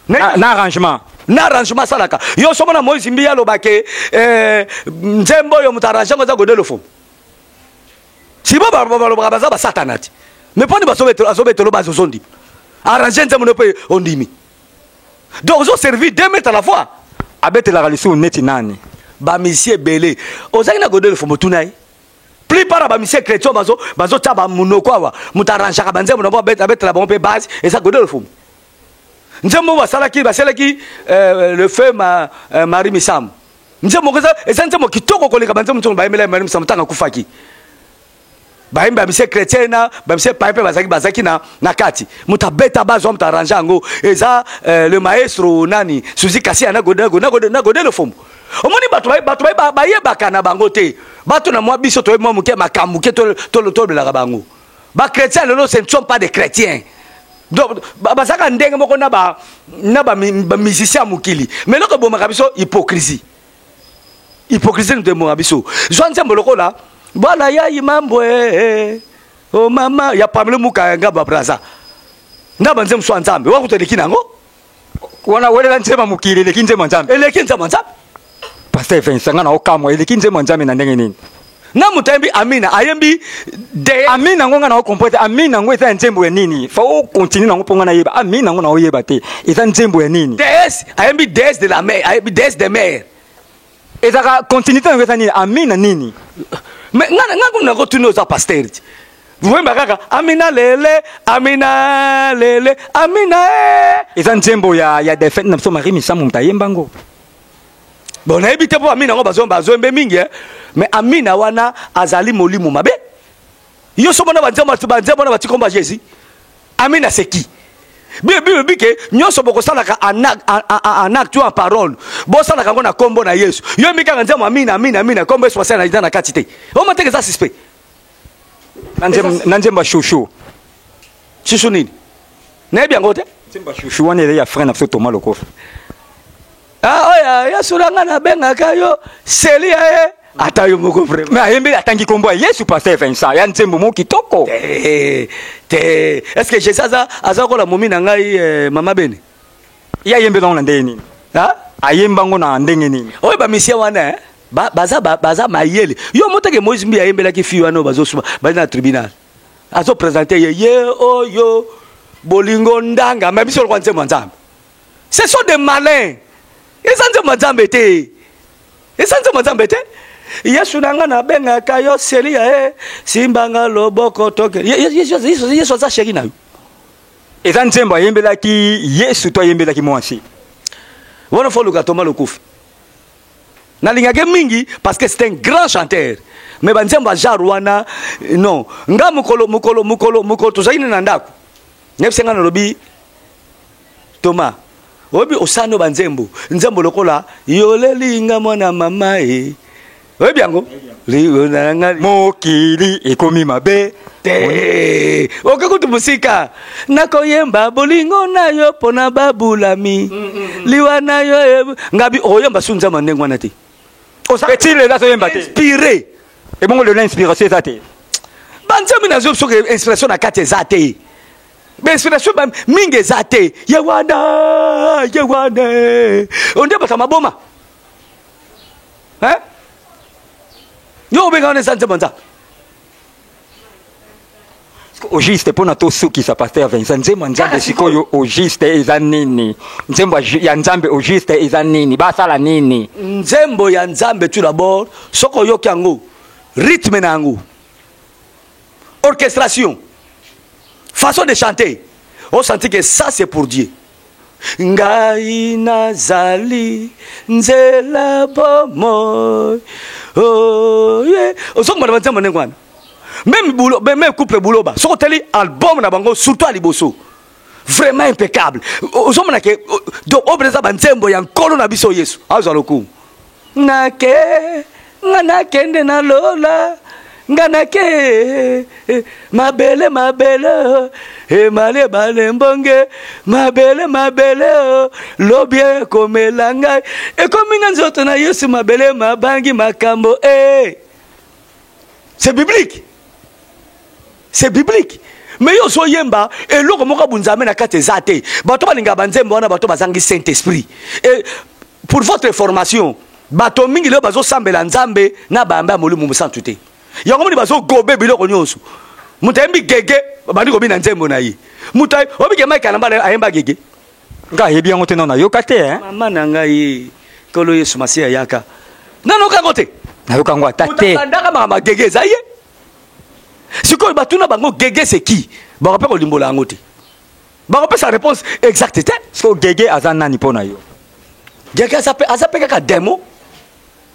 Na arrangement? Na arrangement asalaka. Yo somona Moïse Mbiye alobake nzembo oyo, moto arrange yango eza Gode Lofombo. Simo balobaka baza basatana ti, mais mponi azobetelo base, ozondima arrange nzembo no mpe ondimi, donc ozoservir 2 mètres à la fois. Abetelaka lisusu neti nani? Bamisie ebele ozalaki na Gode Lofombo, tuna ye. Plupart ya bamisie chrétien bazotia bamonoko awa, moto arrangeaka banzembo na bango, abetela bango mpe base, eza Gode Lofombo. Nzembo basalaki, basalaki le feu Marie Misamu, nzembo moko eza nzembo kitoko koleka banzembo ntongo bayembela Marie Misamu ntango akufaki. Bayembi bamisie chrétien na bamisie paye mpe bazalaki na kati. Moto abeta bazwa, moto arrange yango eza le maestro nani, Suzi Kasia na Gode Lofombo. Omoni bato bayebaka na bango te, bato na mwa biso toyebi mwa moke makambo moke, tolobelaka bango. Bachrétien lelo, ce ne sont pas des chrétiens. Donc bazalaka ndenge moko na bamusicien ya mokili. Mais eloko ebomaka biso, hypocrisie. Hypocrisie nto ebomaka biso. Zwa nzembo lokola bwana yayi mambwe o mama ya Pamela Muka, nga babraza nga banzembo so ya Nzambe wakuta eleki nango. Wana welela nzembo ya mokili eleki nzembo ya Nzambe? Eleki nzembo ya Nzambe. Pasteur Vincent, nga na okamwa, eleki nzembo ya Nzambe na ndenge nini? Na moto ayembi Amina, ayembi de Amina yango nga na comprendre te. Amina yango eza ya nzembo ya nini? Fa o continue nango mpo nga nayeba. Amina yango na oyeba te. Eza nzembo ya nini? Déesse, ayembi déesse de la mer, ayembi déesse de mer. Ezaka continuité yango eza nini? Amina nini? Mais nga nga kuna ko tuni oza pasteur ti. Voyemba kaka Amina lele, Amina lele, Amina eh. Eza nzembo ya ya défunte na biso Marie Misamu moto ayemba ngo. Bon, nayebi te mpo Amina yango bazo bazoyembe mingi eh. Mais Amina wana azali molimo mabe. Yo so mona banzembo banzembo wana bati komba Jésus. Amina c'est qui? Bible elobi ke nyonso bokosalaka en acte ou en parole, bosalaka yango na kombo na Yesu. Yo mbi kaka nzembo amina amina amina, kombo Yesu asala na kati te. Oma teke eza suspect. Na nzembo ya shushu. Shushu nini? Nayebi yango te. Nzembo ya shushu wana ezali ya frère na biso Thomas Lokofa. Ah oya Yesu na nga nabengaka yo selia ye ata yo moko vraiment. Mais ayembi atangi kombo ya Yesu pasteur Vincent ya nzembo mo kitoko. Te te est-ce que Jésus aza aza kola momi na ngai eh, mama Bene? Ye ayembi nango na ndenge nini? Ha? Ayemba ngo na ndenge nini? Oyo ba misien wana eh? Ba, baza ba, baza mayele. Yo moteke Moïse Mbiye ayembelaki fille wana bazo suba baza na tribunal. Azo présenter ye ye oyo bolingo ndanga mais biso lokwa nzembo ya Nzambe. Ce sont des malins. Eza nzembo ya Nzambe te. Eza nzembo ya Nzambe te. Yesu na nga nabengaka yo selia e simbanga loboko toke. Yesu aza chéri na yo. Eza nzembo ayembelaki Yesu to ayembelaki mwasi? Wana fo luka Thomas Lokufi. Nalingaki mingi parce que c'est un grand chanteur. Mais ba nzembo ya genre wana non. Nga mokolo mokolo mokolo mokolo tozalaki na ndako. Nayebisi nga nalobi Thomas, oyebi osano ba nzembo, nzembo lokola yoleli nga mwana mama e. Oyebi yango? Ligo na nga mokili ekomi mabe. Te, oke kutu mosika nakoyemba bolingo na yo mpona babulami liwa na yo ngabi okoyemba su nzembo ya ndenge wana te. Petit lelo azoyemba te. Inspiré. Ebongo lelo inspiration eza te. Ba nzembo nazo soki inspiration na kati eza te. Ba inspiration ba mingi eza te. Ye wana, ye wana. Onde bato maboma. Hein? Yo obenga wana eza nzembo nzambe. Au juste mpona tosukisa pasteur Vincent, nzembo ya nzambe sikoyo au juste eza nini? Nzembo ya nzambe au juste eza nini? Basala nini? Nzembo ya nzambe tout d'abord soki oyoki yango rythme na yango orchestration façon de chanter osenti que ça c'est pour Dieu. Ngai nazali nzela bomoi oh, yeah. Ozokomona banzembo ndenge wana même boulot même couple buloba soki otali album na bango surtout ya liboso vraiment impeccable ozomona ke donc oyo eza banzembo ya nkolo na biso Yesu azwa lokumu. Nake nga nakende na lola nga nake mabele mabele emali ebale mbonge mabele mabele lobi ekomela ngai ekomi na nzoto na Yesu mabele mabangi makambo e. C'est biblique. C'est biblique. Mais yo ozoyemba eloko moko ya bunzambe na kati eza te. Bato balingaka banzembo wana bato bazangi Saint-Esprit. Et pour votre information, bato mingi lelo bazosambela Nzambe na bayamba ya Molimo Mosantu te. Yango moni bazogobe biloko nyonso. Moto ayembi gege, bandi kobina nzembo na ye. Moto oyebi ke Mike Kalamba ayemba gege. Nga ayebi yango te, non nayoka te hein. Mama na ngai Nkolo Yesu Masiya yaka. Nanoka yango te. Nayoka yango ata te. Moto abandaka makambo ya gege eza ye. Sikoyo batuna bango gege c'est qui? Bako pe kolimbola yango te. Bako pesa réponse exacte te. Sikoyo gege aza nani mpo na yo? Gege aza pe, aza pe kaka démon.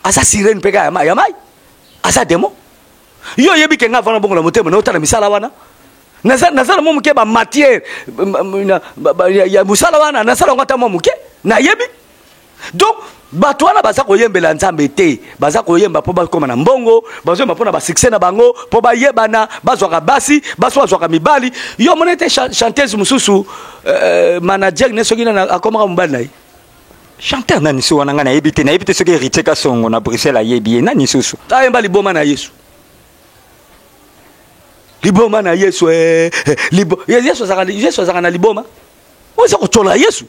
Aza sirène pe kaka ya mai. Aza démon. Yo oyebi ke nga vana bongo na motema na otala misala wana. Naza, naza na mwa moke ba matière ya mosala wana, nasala yango ata mwa moke, nayebi. Donc bato wana baza koyembela Nzambe te, baza koyemba mpo bakoma na mbongo, bazoyemba mpo na ba succès na bango, mpo bayebana, bazwaka basi, basi bazwaka mibali. Yo omoni te chanteuse mosusu manager ne soki nani akomaka mobali na ye. Chanteur nani so wana nga nayebi te, nayebi te soki Héritier Kasongo na Bruxelles ayebi ye nani susu. Ayemba liboma na Yesu. Liboma na Yesu, eh, eh, libo, Yesu azaka, Yesu azaka na liboma. Oyo eza kotyola Yesu.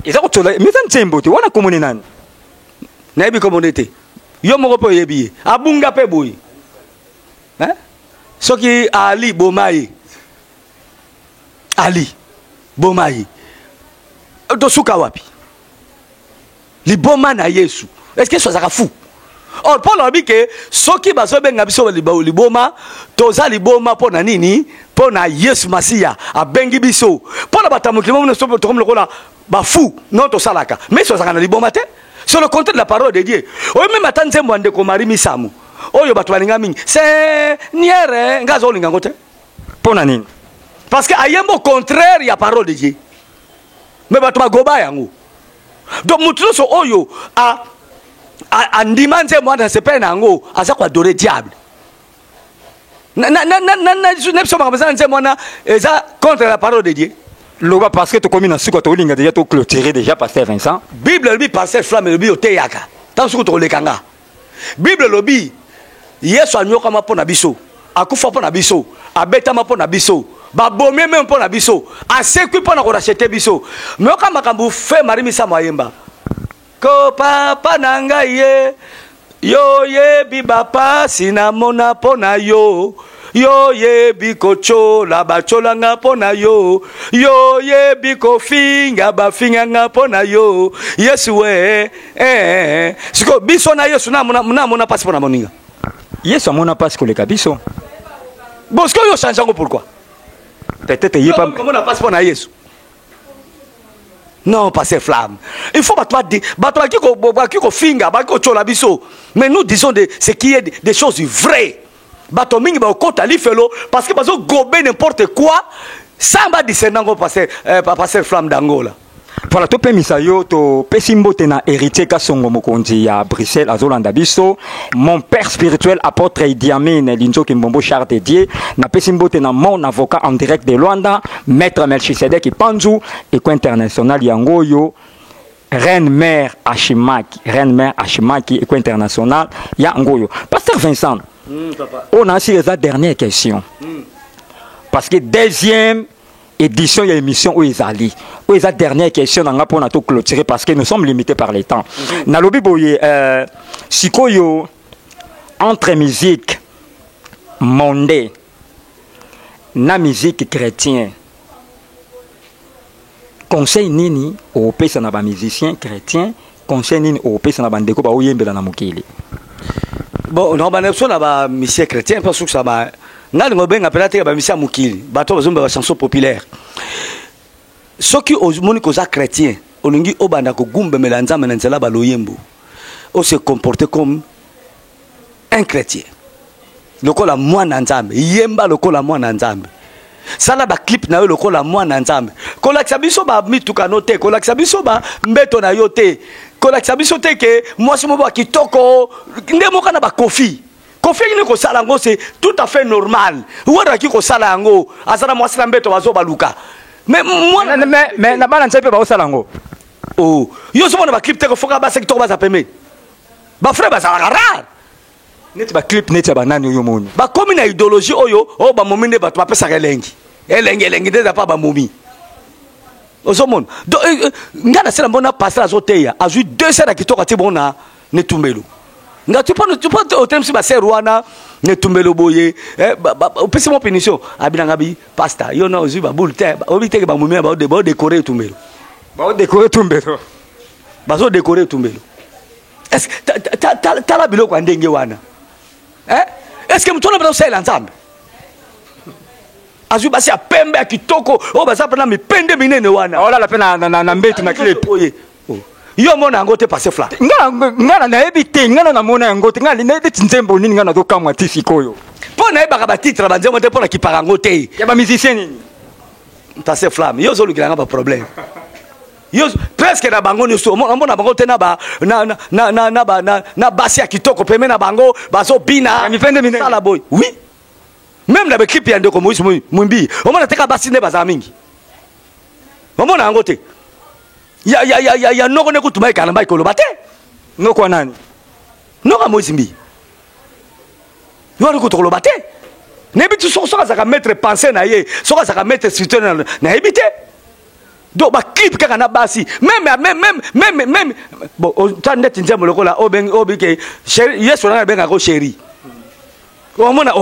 Eza kotyola, mais eza nzembo te, wana komone nani? Nayebi komone te. Yo moko mpe oyebi ye. Abunga mpe boye. Hein? Soki Ali boma ye. Ali boma ye. Tosuka wapi? Liboma na Yesu. Est-ce que Yesu azalaka fou? Or Paul alobi ke soki bazobenga biso liboma, toza liboma mpo na nini? Mpo na Yesu Masiya abengi biso. Mpo na bato ya mokili mono tokomi lokola ba fou non tosalaka. Mais Yesu azalaka na liboma te. C'est le contraire de la parole de Dieu. Oyo meme ata nzembo ya ndeko Marie Misamu oyo bato balinga mingi. Seigneur, nga azolinga yango te. Mpo na nini? Parce que ayemba au contraire ya parole de Dieu. Mais bato bagoba yango. Donc moto nyonso oyo andima nzembo wana asepele na yango aza koadore diable. Na biso makambo eza na nzembo wana eza contre la parole de Dieu. Loba parce que tokomi na suka, tokolinga déjà toclôturer déjà, pasteur Vincent. Bible elobi, pasteur Flamme elobi, oteyaka ntango soki tokoleka nga. Bible elobi Yesu anyokama mpo na biso, akufa mpo na biso, abetama mpo na biso, babomi meme mpo na biso, asekwi mpo na korachete biso. Me yoka makambo fe Marie Misamu ayemba ko papa na ngai ye, yo yebi bapasi namona mpo na yo, yo yebi kotyola batyolanga mpo na yo, yo yebi kofinga bafinganga mpo na yo, Yesu we. Sikoyo biso na Yesu namona mpasi mpo na moninga. Yesu amona mpasi koleka biso. Bon, sikoyo yo change yango pourquoi? Peut-être ye pa komona mpasi mpo na Yesu. Non, pasteur Flamme. Il faut bato badi, bato baki ko baki ko finga, baki ko tchola biso. Mais nous disons de ce qui est des choses vraies. Bato mingi ba kota lifelo parce que bazo gober n'importe quoi. Sans ba discerner ngo pasteur Flamme d'Angola. Voilà, topemisa yo, topesi mbote na héritier Kasongo mokonzi ya Bruxelles azolanda biso, mon père spirituel apôtre Idi Amin Linzoki Mbombo Charles de Dieu, napesi mbote na mon avocat en direct de Luanda, maître Melchisedek Panzu, Eco International yango yo, reine mère Ashimaki, reine mère Ashimaki, Eco International yango yo. Pasteur Vincent, papa. On a aussi la dernière question. Parce que deuxième édition ya émission oyo ezali, oyo eza dernière question na nga mpona to clôturer parce que nous sommes limités par le temps. Nalobi boye, sikoyo entre musique monde na musique chrétien, conseil nini opesa na ba musicien chrétien, conseil nini opesa na bandeko ba oyembela na mokili? Bon, non, ba biso na ba musicien chrétien parce que ça ba nga lingo benga pela te ba musicien mokili, bato bazomba ba chanson populaire. Soki omoni koza chrétien, olingi obanda kogumbemela Nzambe na nzela ba loyembo, o se comporter comme un chrétien. Lokola mwana Nzambe, yemba lokola mwana Nzambe. Sala ba clip na yo lokola mwana Nzambe. Kolakisa biso ba mituka no te, kolakisa biso ba mbeto na yo te. Kolakisa biso te ke mwasi moko ya kitoko nde moka na ba Kofi. Kofi nini kosala yango, c'est tout à fait normal. Wera ki kosala yango, azala mwasi na mbeto bazo baluka. Mais mwana Mais na bana nzambe ba osala yango. Oh, yo so mona ba clip te ko foka ba sekito ba za pembe. Ba frère bazalaka rare. Neti ba clip neti ya banani oyo moni. Ba komi na idéologie oyo, oyo ba momi nde bato bapesaka elengi. Elengi, elengi nde eza pa ba momi. Ozomona. Donc nga na sela mbona pasteur azoteya, azwi 2 heures ya kitoko atie bongo na netumbelo. Nga tu peux, tu peux otemsi ba sœur wana netumbelo boye, ba, ba, opesi mo punition. Abinanga bi pasteur, yo na ozwi ba boule te, obi te ba momi ba de, ba décorer etumbelo. Ba décorer etumbelo. Bazo décorer etumbelo. Est-ce que tala biloko ya ndenge wana? Hein? Est-ce que mutu wana bazosalela Nzambe? Azwi basi ya pembe ya kitoko oyo baza mpe na mipende minene wana. Olala mpe na mbeto na clip. Oye. Oh. Yo mona yango te passé fla. Nga na nayebi te, nga na namona yango te. Nga nayebi ti nzembo nini nga nazokamwa ti sikoyo. Mpo nayebaka ba titre ba nzembo te, mpo na kipaka yango te. Ya ba musicien nini? Passé flamme, yo ozolukela nga ba problème. Yo presque na bango nyonso, omona bango te na ba, na, na, na, na, na, ba, na, na basi ya kitoko pembe na bango bazobina. Ya mipende minene. Sala boye. Oui. Même na ba clip ya ndeko Moïse Mwimbi, omona te ka basi nde bazala mingi. Omona yango te. Ya, ya, ya, ya, ya noko ne kutuma ekana mbai koloba te. Noko wa nani? Noko ya Moïse Mbi. Yo wana kutu koloba te. Nayebi ti soki azalaka maître pensée na ye, soki azalaka maître spirituel na, nayebi te. Donc ba clip kaka na basi, même même même même même bon, ta ndeti nzembo lokola obengi obike chéri, Yesu nanga benga ko chéri. Omona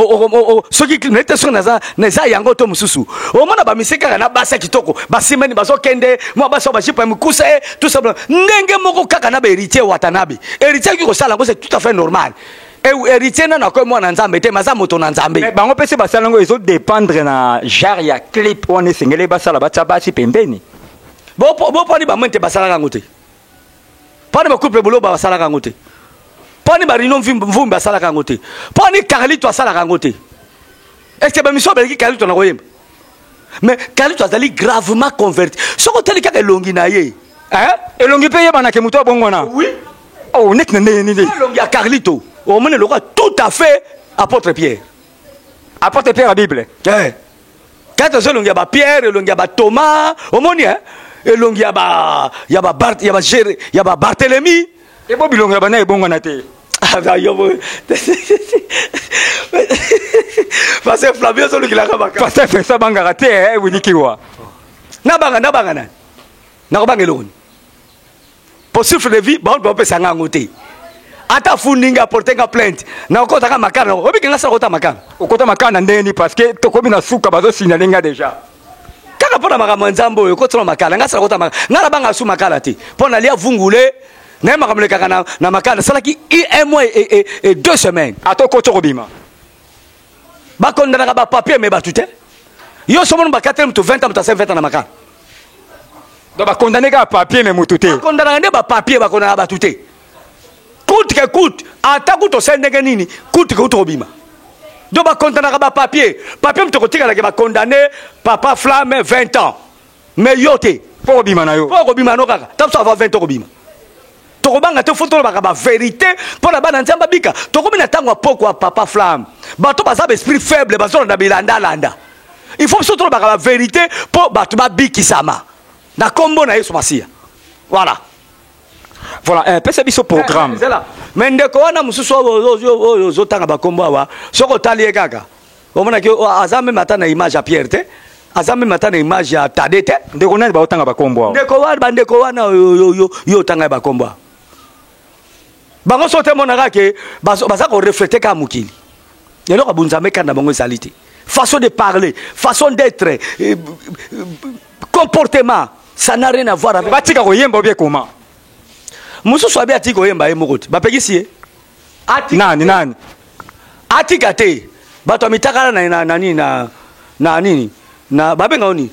soki clip nete soki naza naza yango to mosusu, omona ba mise kaka na basi ya kitoko, basimani bazokende mwa basi ba jipe ya mikuse, tout ça ndenge moko kaka na ba héritier Watanabe. Héritier akoki kosala yango, c'est tout à fait normal. Héritier nano akoyi mwana Nzambe te, maza moto na Nzambe. Mais bango mpe se basala yango, ezodépendre na genre ya clip wana. Esengeli basala, batia basi pembeni. Boponi bamoi te, basalaka yango te. Mponi bacouple boloba basalaka yango te. Mponi barino Mvumbi basalaka yango te. Mponi Carlito asalaka yango te. Est ce que bamiso baleki Carlito na koyemba? Mais Carlito azali gravement converti. Soki otali kaka elongi na ye, hein? Elongi mpe eyebanake moto abongwana. Oui. Oh, neti na ndenge nini? Elongi ya Carlito, omoni lokola tout à fait apôtre Pierre. Apôtre Pierre ya Bible? Eh. Kati ozo elongi ya bapierre, elongi ya bathomas, omoni, eh? Elongi ya ba ya ba Bart, ya ba Gere, ya ba Barthélemy. Ebo bilongo ya bana ebongwana te. Ah, bah, yo, parce que Flavio ozolukilaka makambo. Pasteur Vincent bangaka te, eh, wilikiwa. Nabanga, nabanga nani? Nakobanga eloko nini? Po souffle de vie, bango bapesa nga yango te. Ata fundi nga, porte nga plainte, nakokotaka makala. Obiki nga sala kota makala. Okota makala na ndenge nini? Parce que tokomi na suka, bazosignale nga déjà. Kaka mpo na makambo ya Nzambe oyo, okotala makala, nga sala kota makala. Nga nabanga su makala te, mpo nalia vungule naye makambo lekaka na makala. Nasalaki un mois et 2 semaines. Ata okoti, okobima. Bakondanaka bapapier, me bato te. Yo so moni bakateli moto 20 ans, moto asali 20 ans na makala. Donc bakondane kaka papier, mais motu te. Bakondanaka nde bapapier, bakondanaka bato te. Coûte que coûte, ata kutu osali ndenge nini, coûte que coûte kobima. Donc bakondanaka bapapier, papier moto kotikalaka. Bakondane papa Flamme 20 ans, mais yo te. Mpo kobima na yo. Mpo kobima no kaka ta biso avant 20 ans kobima. Tokobanga te, fo tolobaka bavérité mpo na bana Nzambe abika. Tokomi na ntango ya pokwa, papa Flamme. Bato baza baesprit faible, bazolanda bilandalanda. Il faut biso tolobaka bavérité mpo bato babikisama na nkombo na Yesu Masiya. Voilà. Voilà, pesa biso programme. Zela, mais ndeko wana mosusu oyo ozotanga bakombo awa, soki otali ye kaka, omonaki aza même ata na image ya Pierre te, aza même ata na image ya Tade te. Ndeko nani baotanga bakombo awa? Ndeko wana, bandeko wana yo otanga ye bakombo awa, bango so te monaka ke baza korefléter kaka mokili. Eloko ya bonzambe kaka na bango ezali te. Façon de parler, façon d'être, comportement, ça n'a rien à voir avec. Batika koyemba obie koma? Mosusu abi atiki koyemba ye moko te, bapekisi ye. Nani nani? Atika te. Bato ya mitakala na nini, na nini, na babenga ngo nini?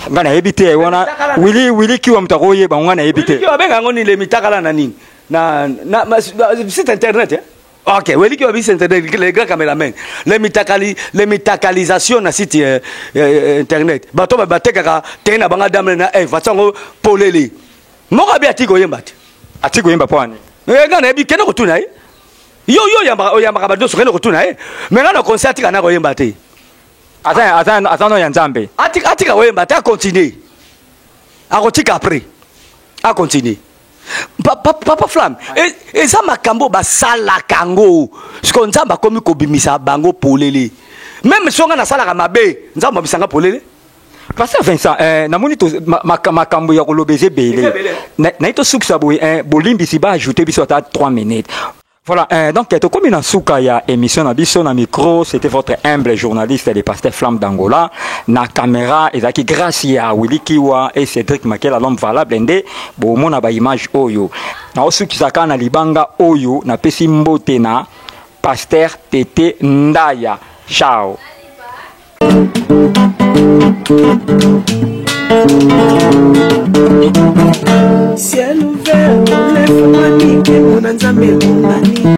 Nga nayebi te wana. Wili, Wili Kiwa moto akoyeba, nga nayebi te. Babenga yango nini, le mitakala na nini, na site internet, eh? Ok, weliki wa site internet, les grands caméramans, les mitakali, les mitakalisation na site internet. Bato ba batekaka te na banga dame na Eve, batango polele. Moko abi atiki koyemba te. Atiki koyemba mpo ani? Nga nayebi, kende kotuna ye. Yo oyambaka, oyambaka bato nyonso, kende kotuna ye. Mais nga na conseil, atika na koyemba te. Aza no ya Nzambe. Atika koyemba te, acontinue. Akotika après. Acontinue. Papa Flamme, eza makambo basalaka yango. Sikoyo Nzambe akomi kobimisa bango polele. Même so nga nasalaka mabe, Nzambe abisanga polele. Pasteur Vincent, namoni makambo ya koloba eza ebele. Nayi tosukisa boye, bolimbisi, baajoute biso ata 3 minutes. Voilà, donc tokomi na suka ya émission na biso. Na micro, c'était votre humble journaliste, le pasteur Flamme d'Angola. Na caméra, ezalaki grâce ya Willy Kiwa et Cédric Makela, l'homme valable nde bomona ba image oyo. Na osukisaka na libanga oyo, napesi mbote na pasteur Tete Ndaya. Ciao. Ciel ouvert, olefungwani, nkembo na Nzambe emonani.